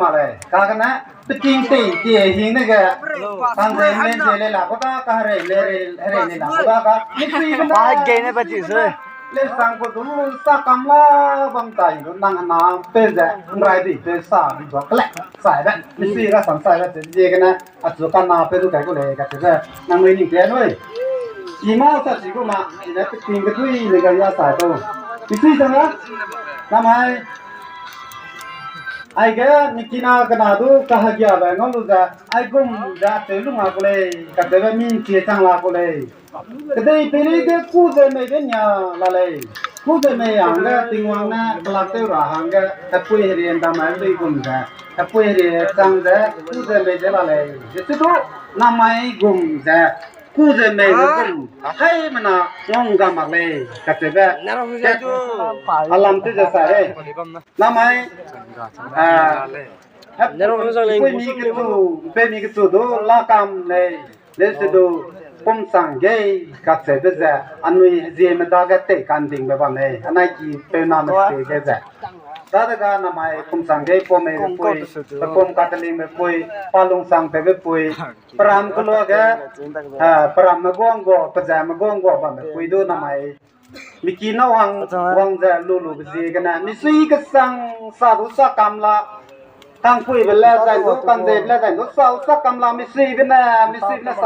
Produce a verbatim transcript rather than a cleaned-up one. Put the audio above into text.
ma lei. Kagene, peting tei tie hing ne ge, kanze mei ze le la ku da ka, herei le, herei le la ku da ka, misui gene, ba gei ne ba ti se. Leu sang ku du sa kam la bam tai du nang na pe ze, nrai di pe sa di du kle, sai be, misui ga sam sai be, ziegene, achu kana pe du kai ku lei, kacheube, nang mei ning pe lui. I ma sa chi gu ma, i ne peting kedui ne ga ya sai du. Misui zang la, namai, aige mikina kena du kahagiabe ngau lu ze, aigum ze acheu lu nga ku lei, kacheube mi nchie chang la ku lei. Kedei peirei ge ku ze mei de nia la lei. Ku ze mei hangge Tingwang ne kelak tew ra hangge, hepui herie ndamai lui gum ze, hepui herie chang ze, ku ze mei de la lei. Ze chi du, namai gum ze, ku ze mei ze gum, haimena ngau ga mak lei, kacheube. Alam tew ze sa lei. Namai, a, hep, pui mi kechu, pei mi kechu du lakam lei. Leu se du, pum chang gei kacheube ze, anui ziemme dage tei kandingbe bam lei, anai ki peuname se ge ze. Dadege namai pum chang gei pum meibe pui, pum katelingbe pui, pa lungsangtewbe pui, peram keluage, a, peramme guang gua, pezeme guang gua bambe pui du namai miki nâu hang wang ze lu lube ziegene, misui kesang sa du sa kam la, kangpuibe le zai du, kanzeibe le zai du, sa du sa kam la, misuibe ne, misuibe ne sa